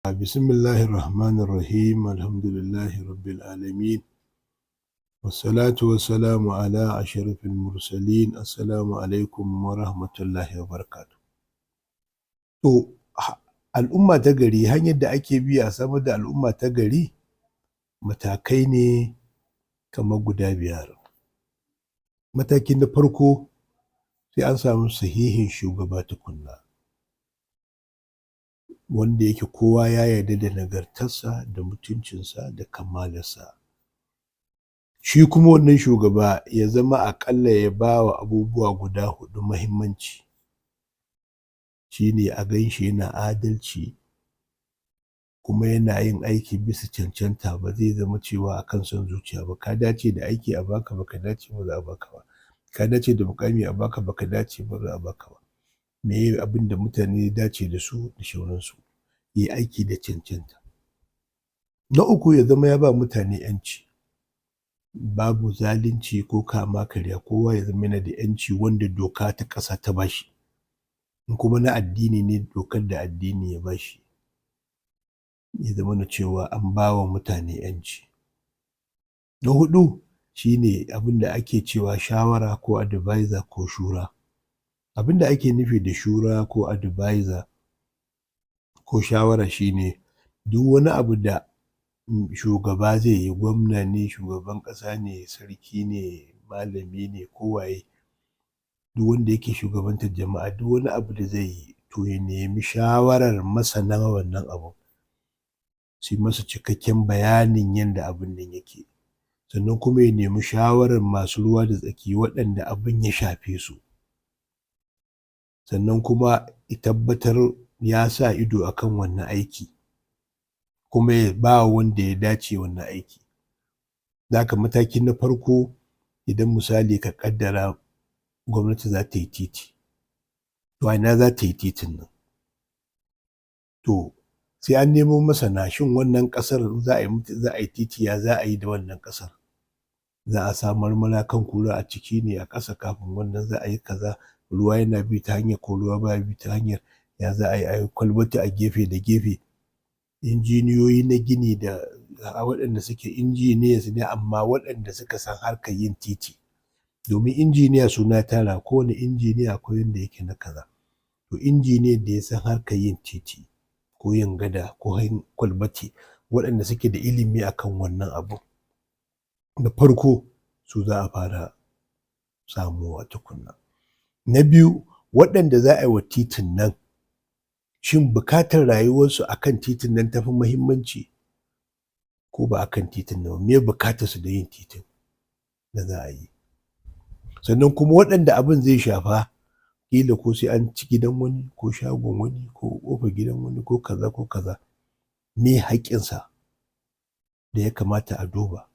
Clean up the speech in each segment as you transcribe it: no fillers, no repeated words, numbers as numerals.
Bismillahir Rahmanir Rahim, alhamdulillahi rabbil alamin, wassalatu wassalamu ala ashrafil mursalin. Assalamu alaikum wa rahmatullahi wa barakatuh. To, al'umma ta gari, hanyar da ake bi a samar da al'umma ta gari matakai ne kamar guda 5. Mataki na farko, sai an samu sahihin shugaba tukunna, wanda yake kowa ya yarda da nagartarsa da mutuncinsa da kamalarsa. Shi kuma wannan shugaba ya zama aƙalla ya ba wa abubuwa guda 4 muhimmanci. Shi ne a gan shi yana adalci, kuma yana yin aiki bisa cancanta, ba zai zama cewa a kan son zuciya ba. Ka dace da aiki a baka, baka dace ba za a baka ba. Ka dace da muƙami a baka, baka dace ba za a baka ba. Meye abin da mutane ya dace da su da shauransu. Yi aiki da cancanta. Na uku, ya zama ya ba mutane ‘yanci. Babu zalunci ko kama karya, kowa ya zama yana da ‘yanci wanda doka ta ƙasa ta bashi. In kuma na addini ne, dokar da addini ya bashi. Ya zamana cewa an ba wa mutane ‘yanci. Na huɗu shi ne abin da ake cewa shawara ko advisor ko shura. Abin da ake nufi da shura ko advisor ko shawara shi ne duk wani abu da shugaba zai yi, gwamna ne, shugaban ƙasa ne, sarki ne, malami ne, ko waye, duk wanda yake shugabantar jama'a, duk wani abu da zai yi, to ya nemi shawarar masana wannan abun, su yi masa cikakken bayanin yanda abun nan yake. Sannan kuma ya nemi shawarar masu ruwa da tsaki waɗanda abin ya shafe su. Sannan kuma ya tabbatar ya sa ido a kan wannan aiki, kuma ya ba wanda ya dace wannan aiki. Don haka mataki na farko, idan misali ka ƙaddara gwamnati za ta yi titi, to a ina za ta yi titin nan? To, sai an nemo masana, shin wannan ƙasar in za a yi titi, ya za a yi da wannan ƙasar? Za a sa marmara kan kura a ciki ne a ƙasa kafin wannan za a yi kaza, ruwa yana bi ta hanyar ko ruwa baya bi ta hanyar, ya za a yi a yi kwalbati a gefe da gefe? Injiniyoyi na gini da waɗanda suke engineers ne, amma waɗanda suka san harkar yin titi. Domin injiniya suna ya tara, kowane injiniya akwai wanda yake na kaza. To, injiniyan da ya san harkar yin titi ko yin gada ko yin kwalbati, waɗanda suke da ilimi akan wannan abun, na farko su za a fara samowa tukunna. Na biyu, waɗanda za a yi wa titin nan, shin bukatar rayuwarsu a kan titin nan ta fi muhimmanci ko ba a kan titin nan ba? Meye bukatarsu da yin titin da za a yi? Sannan kuma waɗanda abin zai shafa, ƙila ko sai an ci gidan wani ko shagon wani ko ƙofar gidan wani ko kaza ko kaza, meye haƙƙinsa da ya kamata a duba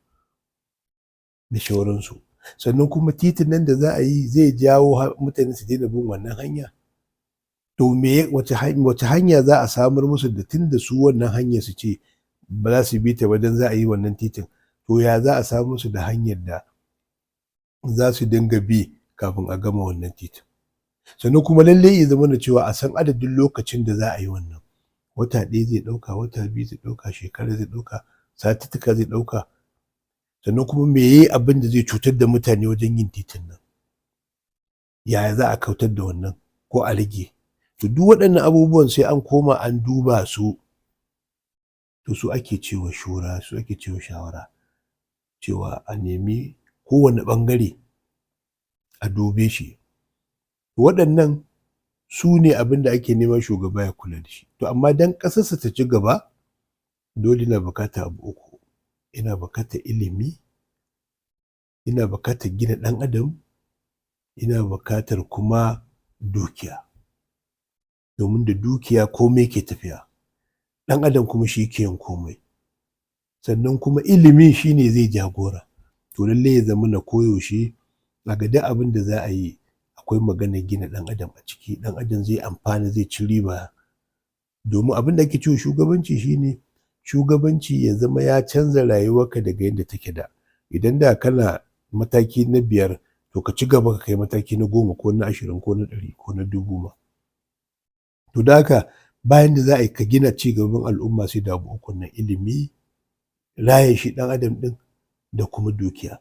da shauransu. Sannan kuma titin nan da za a yi zai jawo mutane su daina bin wannan hanya? To, me wace hanya za a samar musu da tunda su wannan hanyar su ce ba za su bi ta ba don za a yi wannan titin, to ya za a samar musu da hanyar da za su dinga bi kafin a gama wannan titin? Sannan kuma lallai ya zamana cewa a san adadin lokacin da za a yi wannan. Wata 1 zai ɗauka, wata 2 zai ɗauka, shekara zai ɗauka, satuttuka zai ɗauka. Sannan kuma meye abin da zai cutar da mutane wajen yin titin nan? Yaya za a kautar da wannan ko a rage? To, duk waɗannan abubuwan sai an koma an duba su. To, su ake cewa shura, su ake cewa shawara, cewa a nemi kowane ɓangare a dube shi. Waɗannan su ne abin da ake neman shugaba ya kula da shi. To, amma don ƙasarsa ta ci gaba, dole yana buƙatar abu 3: yana buƙatar ilimi, yana buƙatar gina ɗan adam, yana buƙatar kuma dukiya. Domin da dukiya komai ke tafiya, ɗan adam kuma shi ke yin komai. Sannan kuma ilimi shi ne zai jagora. To, lallai ya zamana koyaushe a ga duk abin da za a yi akwai maganar gina ɗan adam a ciki, ɗan adam zai amfana, zai ci riba. Domin abin da ake cewa shugabanci shi ne shugabanci ya zama ya canza rayuwarka daga yadda take da. Idan da kana mataki na 5, to ka ci gaba ka kai mataki na 10 ko na 20 ko na 100 ko na 1000 ma. To, don haka Bayan da za a yi ka gina ci gaban al'umma sai da abu ukun nan: ilimi, raya shi ɗan adam ɗin, da kuma dukiya.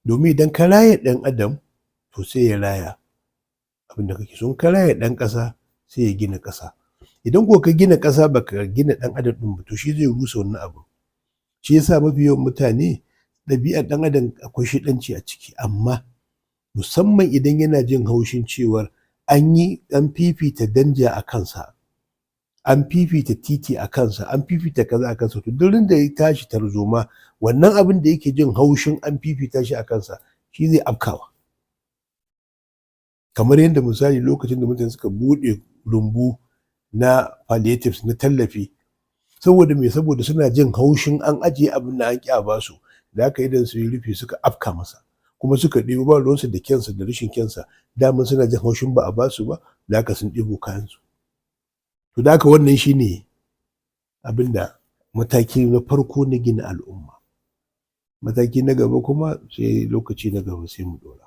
Domin idan ka raya ɗan adam, to sai ya raya abin da kake so. In ka raya ɗan ƙasa, sai ya gina ƙasa. Idan ko ka gina ƙasa baka gina ɗan adam ɗin ba, to shi zai rusa wannan abu. Shi yasa mafi yawan mutane, ɗabi'ar ɗan adam akwai shaiɗanci a ciki, amma musamman idan yana jin haushin cewar an yi an fifita danja a kansa, an fifita titi a kansa, an fifita kaza a kansa, to duk da ya tashi tarzoma, wannan abin da yake jin haushin an fifita shi a kansa, shi zai afkawa. Kamar yadda misali lokacin da mutane suka buɗe rumbu na palliatives, na tallafi, saboda me? Saboda suna jin haushin an ajiye abin da an ƙi a basu. Da aka idan su yi rufe, suka afka masa, kuma suka ɗebo, ba ruwansu da kyansa da rashin kyansa. Daman suna jin haushin ba a basu ba, da haka sun ɗebo kayansu. To, da haka wannan shine abin da mataki na farko na gina al'umma. Mataki na gaba kuma sai lokaci na gaba sai mu ɗora.